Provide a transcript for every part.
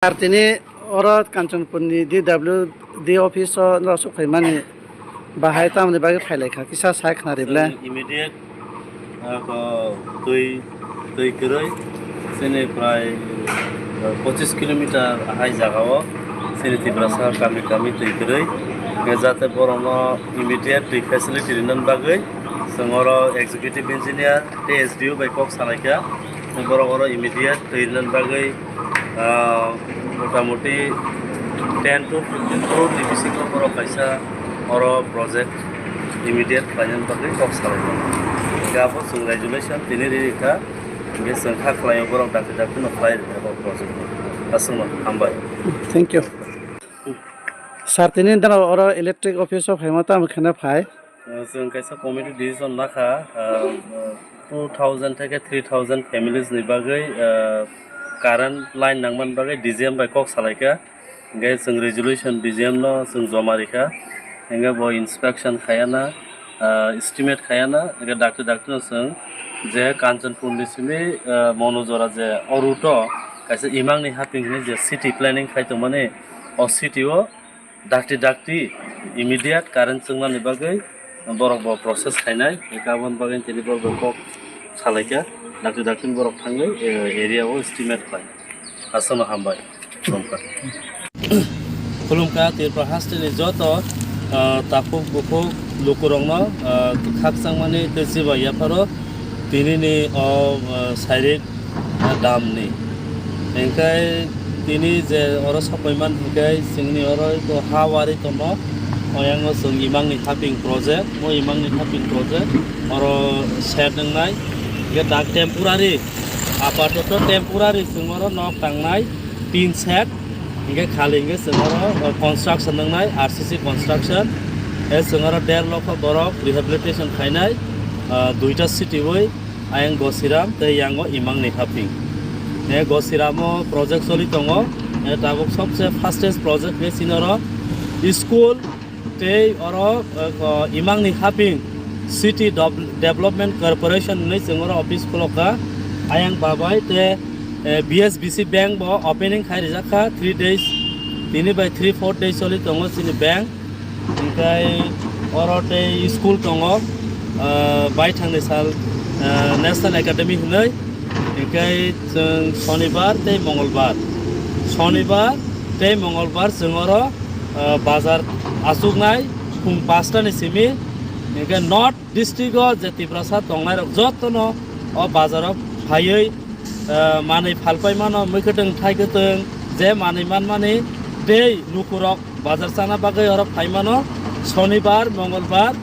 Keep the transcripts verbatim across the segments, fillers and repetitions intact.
Ar tini oro Kanchanpurni D W D office o norok sok phaimani bahai tamoni bagwi phailaikha, kisa sai khna ribla. Chwng immediate, ah, ko twi, twi kwrwi chini prai, ah, pochis kilometer ahai jagao chini Tiprasa kami kami twi kwrwi, hwnkhe jate borokno immediate twi facility rinani bagwi chwng oro executive engineer tei S D O bai kok salaikha. Borok oro immediate twi rinani bagwi, ah, motamoti ten to fifteen crore ni bisingo borok kaisa oro project immediate khlainani bagwi kok salaikha. Hwnkhe abo chwng resolution tini rikha, hwnkhe chwng kha khlaio borok dakti dakti no khlai rikha o project no. Aswkno hambai. Thank you. Sir, tini dano oro electric office o phaima tamo kheno phai? Uh, chwng kaisa committee decision lakha, uh, uh, two thousand theke three thousand families ni bagwi, uh, current line nangmani bagwi D G M bai kok salaikha. Hwnkhe chwng resolution D G M no chwng joma rikha. Hwnkhe bo inspection khayana, uh, estimate khayana, hwnkhe dakti dakti no chwng je Kanchanpur ni simi, uh, Monojora je o route o kaisa Imangni Haping hinwi je city planning khai tongmani, o city o dakti dakti immediate current chwngnani bagwi borok bo process khainai, hwnkhe aboni bagwi tini borok bo kok salaikha, dakti dakti borok thangwi, eh, area o estimate khlai. Aswkno hambai. Khulumkha. Khulumkha Tripura hasteni joto, ah, takhuk bukhuk lukurokno, ah, khakchangmani tei chibai yapharo tinini o, ah, sairik damni. Hingkhe tini je oro sokpaiman hingkhe chwngni oro ha wari tongo. Oyango chwng Imangni Haping project, o Imangni Haping project oro shed wngnai. Hingkhe dak temporary, apatoto temporary chwng oro nok tangnai tin shed. Hingkhe khali hingkhe chwng oro construction wngnai, R C C construction. E chwng oro der lokho borok rehabilitation khainai, ah, duita city oi. Ayang Gosiram tei yango Imangni Haping. E Gosiramo project choli tongo. E tabuk sobse fastest project khe chini oro school tei oro, eh, ko Imangni Haping City Dev-, Development Corporation hinwi chwng oro office khulokha. Ayang babai tei, eh, B S B C bank bo opening khai rijak kha three days, tini bai three four days choli tongo chini bank. Hingkhe oro tei school tongo, ah, baithangni sal, ah, National Academy hinwi. Hingkhe chwng Sonibar tei Mongolbar, Sonibar tei Mongolbar chwng oro, ah, bazar achuknai phung paanch ta ni simi. Hingkhe North District o je Tiprasa tongnairok jotono o bazaro phaiwi, ah, manwi phalpai mano, mwkhwtwng thaikwtwng je manwi manmani tei lukurok bazar chana bagwi oro phai mano. Sonibar, Mongolbar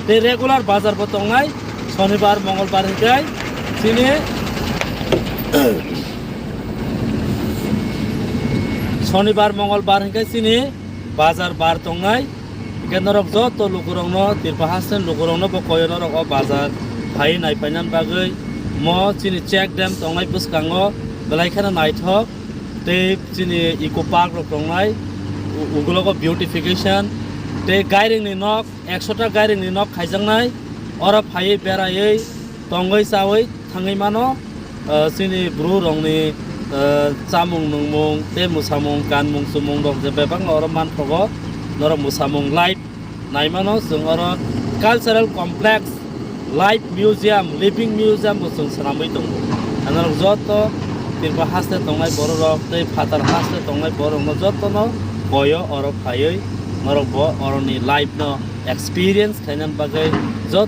tei regular bazar bo tongnai. Sonibar, Mongolbar hingkhe chini Sonibar, Mongolbar hingkhe chini bazar bar tongnai. Hingkhe norok joto lukurokno, Tripura hasteni lukurokno bo koyo norok o bazar phai nai phainani bagwi. Mo chini check dam tongnai bwskango belai kheno naithok. Tei chini eco park rok tongnai, u-, ugulogo beautification. Tei gairingni nok, ekso ta gairingni nok khaijaknai. Oro phaiwi beraiwi tongwi chawi thangwi mano. Ah, chini bru rokni, ah, chamung nungmung tei mwsamung kanmung chumung rok je bebakno oro manthogo. Norok mwsamung live naimano chwng oro cultural complex, live museum, living museum bo chwng swnamwi tongo. Norok joto Tripura haste tongnai bororok tei phatar haste tongnai bororokno jotono koyo oro phaiwi norok bo oroni live no experience khainani bagwi joto